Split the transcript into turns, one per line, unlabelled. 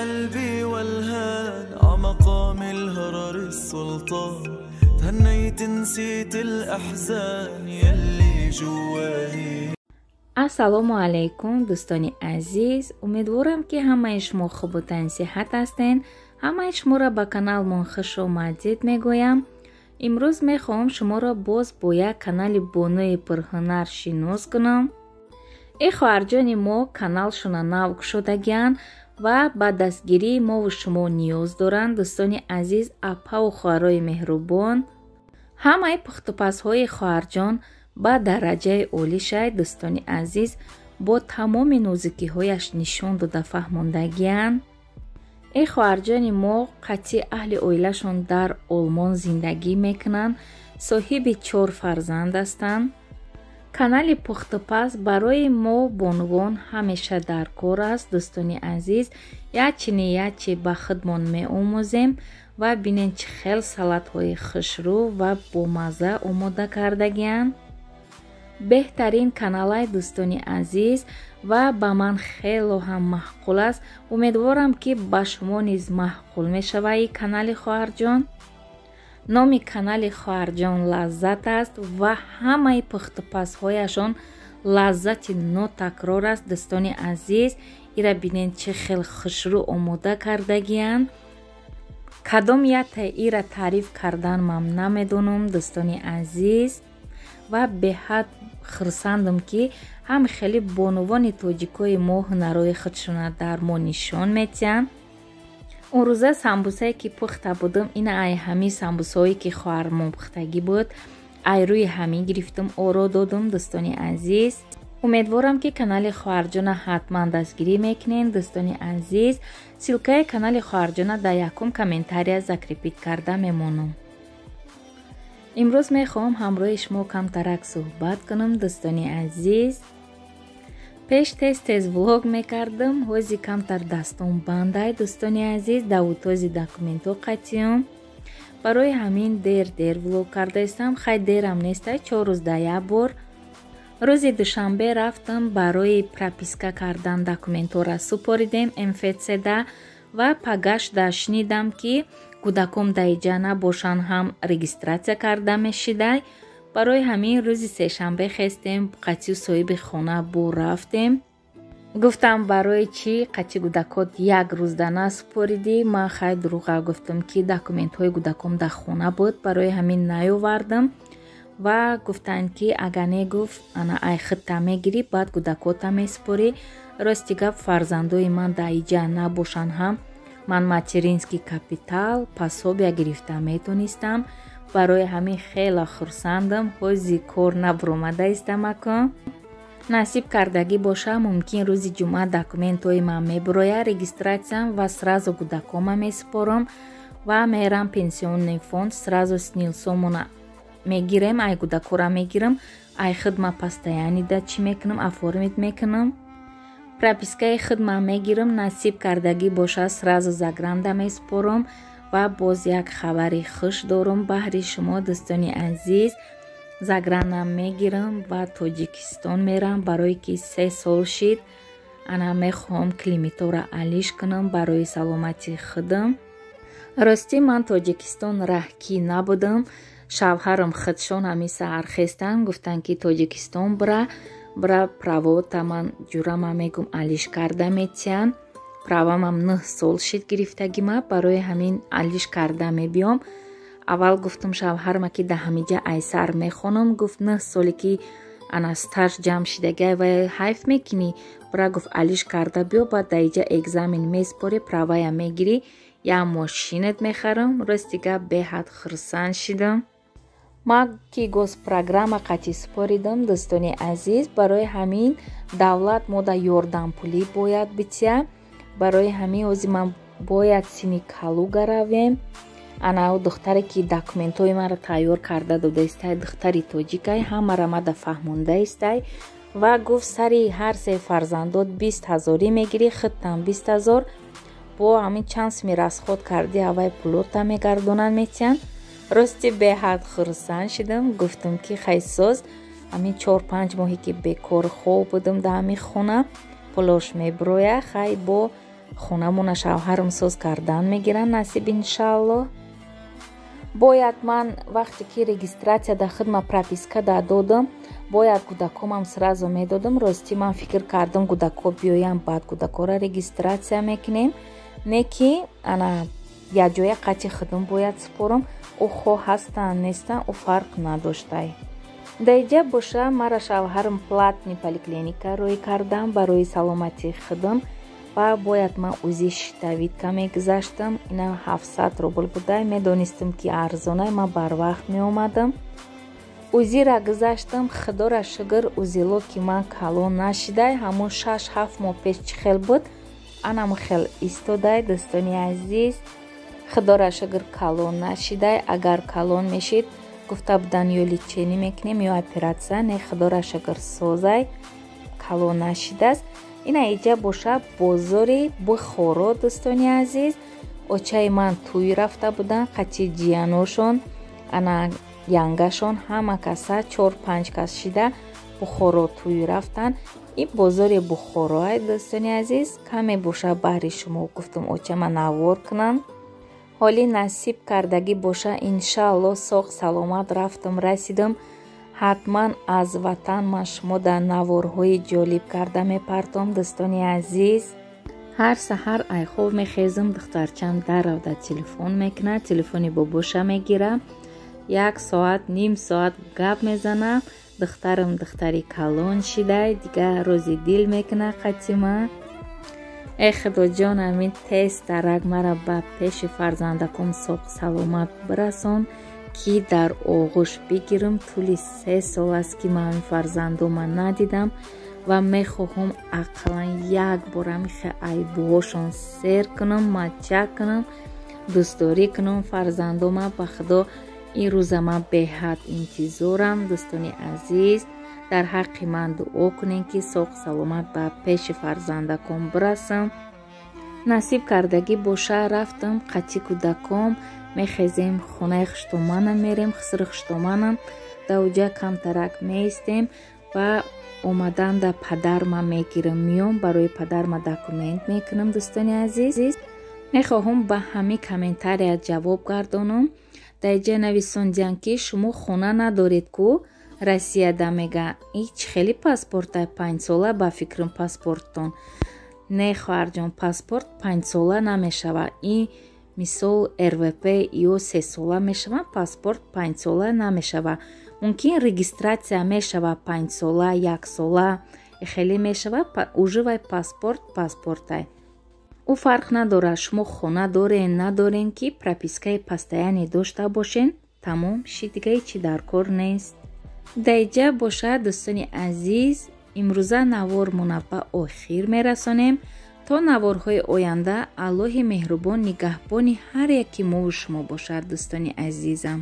قلبي والهان عمقام الهرر السلطان تهنيت نسيت الأحزان يلي جواني.
Ассалому алайкум, дӯстони азиз. Умедворам, ки ҳамаи шумо хубу тансиҳат ҳастен. Ҳамаи шуморо ба каналмон хуш омадед мегӯям. Имрӯз мехоҳам шуморо боз бо як канали бонуи пурҳунар шинос кунам. Э хоҳарҷони мо каналшона нав кушодагианд ва ба дастгирии мову шумо ниёз доранд. Дӯстони азиз, апаву хоҳарои меҳрубон, ҳамаи пухтупазҳои хоҳарҷон ба дараҷаи олӣ шай. Дӯстони азиз, бо тамоми нозукиҳояш нишон дода фаҳмондагианд. Э хоҳарҷони мо қатъи аҳли оилашон дар Олмон зиндагӣ мекунанд, соҳиби 4 фарзанд ҳастанд. Канали пухтупаз барои мо бонувон ҳамеша дар кор аст. Дӯстони азиз, ячи не ячи ба худмон меомӯзем ва бинен чӣ хел салатҳои хушрӯ ва бомазза омода кардагианд. Беҳтарин каналай, дӯстони азиз, ва ба ман хело ҳам маъқул аст. Умедворам, ки ба шумо низ маъқул мешавад и канали хоҳарҷон. Номи канали хоҳарҷон Лаззат аст ва ҳамаи пухтупазҳояшон лаззати нотакрор аст. Дӯстони азиз, ира бинен чӣ хел хушрӯ омода кардагианд. Кадом ята ира таъриф кардан ман намедонам, дӯстони азиз, ва беҳад хурсандам, ки ҳам хеле бонувони тоҷикои мо ҳунарҳои худшона дар мо нишон метиҳанд. Он рӯза самбусае ки пухта будам, ина ай ҳамин самбусаҳое ки хоҳармон пухтагӣ буд, ай рӯи ҳамин гирифтам, оро додум. Дӯстони азиз, умедворам, ки канали хоҳарҷона ҳатман дастгирӣ мекунед. Дӯстони азиз, ссылкаи канали хоҳарҷона дар якум комментария закрепить карда мемонам. Имрӯз мехоҳам ҳамроҳи шумо камтарак суҳбат кунам. Дӯстони азиз, пеш тез тез влог мекардам, ҳози камтар дастом бандай. Дӯстони азиз, давутози документҳо қатиём, барои ҳамин дер дер влог кардаистам. Хай, дерам нестай, 4 рӯз да як бор. Рӯзи душанбе рафтам барои прописка кардан, документҳоро супоридем МФЦда ва пагашда шунидам, ки кӯдаком даиҷа набошанд ҳам регистрация карда мешидай. Барои ҳамин рӯзи сешанбе хестем, қатъи соҳиби хона бо рафтем. Гуфтам: «Барои чӣ қатъи кӯдакот як рӯзда насупоридӣ?» Ман хай дурӯға гуфтам, ки документҳои кӯдаком дар хона буд, барои ҳамин наёвардам. Ва гуфтанд, ки агар не, гуфт, ана ай худта мегирӣ, баъд кӯдакота месупорӣ. Рости гап, фарзандои ман дар иҷа набошанд ҳам ман материнский капитал, пособия гирифта метонистам. Барои ҳамин хеле хурсандам. Ҳози кор набуромада истамакун, насиб кардагӣ боша, мумкин рӯзи ҷумъа документҳои ман мебурояд, регистрациям, ва сразу кӯдакома месупорам ва мерам пенсионный фонд, сразу СНИЛСомона мегирем, ай кӯдакора мегирам, ай худма постоянныйда чӣ мекунам, оформить мекунам, пропискаи худма мегирам. Насиб кардагӣ боша, сразу загранда месупорам. Ва боз як хабари хуш дорам баҳри шумо, дӯстони азиз. Загранам мегирам ва Тоҷикистон мерам, барое ки 3 сол шид. Ана мехоҳам климатора алиш кунам барои саломатии худам. Ростӣ, ман Тоҷикистон раҳкӣ набудам. Шавҳарам худшон ҳамин саҳар хестанд, гуфтанд, ки Тоҷикистон бира, бира, правота ман ҷурама мегум, алиш карда метиҳанд. Правамам 9 сол шид гирифтагима, барои ҳамин алиш карда мебиём. Аввал гуфтам шавҳарма, ки да ҳамиҷа айсар мехонам. Гуфт: «9 соле ки ана стаж ҷамъ шидагай ва ҳайф мекунӣ, бира, гуфт, алиш карда биё, баъд да иҷа экзамен месупорӣ, правая мегирӣ, як мошинат мехарам». Рости гап, беҳад хурсанд шидам. Ман ки госпрограмма қатъӣ супоридам, дӯстони азиз, барои ҳамин давлат мода ёрдампулӣ бояд бития. Барои ҳамин ҳози ман бояд сини Калуга равем. Ана ӯ духтаре, ки документҳои маро тайёр карда додаистай, духтари тоҷикай, ҳамаро мада фаҳмондаистай ва гуфт: «Сари ҳар се фарзандот 20 ҳазорӣ мегирӣ, худтам 20 000, бо ҳамин чанд суми расход кардӣ, ҳавай пулота мегардонанд, метиҳанд». Рости, беҳад хурсанд шидам. Гуфтам, ки хайсоз, ҳамин 4-5 моҳе ки бекор хоб будам дар ҳамин хона, пулош мебирояд. Хай, бо Хонамона шавҳарам соз кардан мегиранд, насиб иншааллоҳ. Бояд ман вақте ки регистрация да хидма прописка да додам, бояд кӯдакомам сразу медодам. Ростӣ, ман фикр кардам, кӯдако биёям, баъд кӯдакора регистрация мекунем. Не ки ана якҷоя қати худам бояд супорам. Ӯ хо ҳастанд, нестанд, ӯ фарқ надоштай. Даиҷа боша, мара шавҳарам платный поликлиника рӯй кардам барои саломатии худам ва бояд ман УЗИ щитовидка мегузаштам. Ина 700 рубл буда. Медонистам, ки арзонай, ман барвақт меомадам, УЗИ ра гузаштам. Худора шукр, узелок ки ман калон нашидай, ҳамун 6-7 моҳ пеш чӣ хел буд, анам хел истодай. Дӯстони азиз, худора шукр, калон нашидай. Агар калон мешид, гуфта будан, ё лечение мекунем, ё оператсия. Не, худора шукр, созай, калон нашидааст. Ина иҷа боша бозори Бухоро. Дӯстони азиз, очаи ман тӯй рафта буданд қати ҷияношон, ана янгашон, ҳама каса чор панҷ кас шида Бухоро тӯй рафтанд. Ин бозори Бухороай. Дӯстони азиз, каме боша баҳри шумо гуфтам, очама навор кунам. Ҳоли насиб кардагӣ боша, иншаалло, соғ саломат рафтам, расидам, ҳатман аз ватан ман шумо дар наворҳои ҷолиб карда мепартом. Дӯстони азиз, ҳар саҳар айхоб мехезам, духтарчам даравда телефон мекунад, телефони бобоша мегира, як соат, ним соат гап мезана. Духтарам духтари калон шидай, дигар рози дил мекуна қатима. Э худоҷон, амин, тез дарак мара ба пеши фарзандаком соғ саломат бирасон, ки дар оғӯш бигирам. Тӯли 3 сол аст, ки ман фарзандома надидам ва мехоҳам ақаллан як бор амихе айбуҳошон сер кунам, мача кунам, дӯстдорӣ кунам фарзандома. Ба худо, ин рӯза ман беҳад интизорам. Дӯстони азиз, дар ҳаққи ман дуо кунем, ки соғ саломат ба пеши фарзандаком бирасам. Насиб кардагӣ боша, рафтам қати кӯдаком, мехезем, хонаи хуштоманам мерем, хусри хуштоманам даоҷа камтарак меистем ва омадан да падарма мегирам, миём, барои падарма документ мекунам. Дӯстони азиз, мехоҳам ба ҳамин комментария ҷавоб гардонам. Дар нависондиян, ки шумо хона надоред ку Россияда, мега, ҳеч хеле паспорта панҷсола. Ба фикрам, паспорттон не, хоҳарҷон, паспорт панҷсола намешава. Ин мисол РВП ё сесола мешава, паспорт панҷсола намешава. Мумкин, регистрация мешава панҷсола, яксола хеле мешава. Уже вай паспорт паспортай, ӯ фарқ надорад, шумо хона дорен, надорен, ки пропискаи постоянный дошта бошен, тамом ши, дига ҳечи дар кор нест. Даиҷа бошад, дӯстони азиз, имрӯза навормона ба охир мерасонем. То наворҳои оянда Аллоҳи меҳрубон нигаҳбони ҳар яки мову шумо бошад, дӯстони азизам.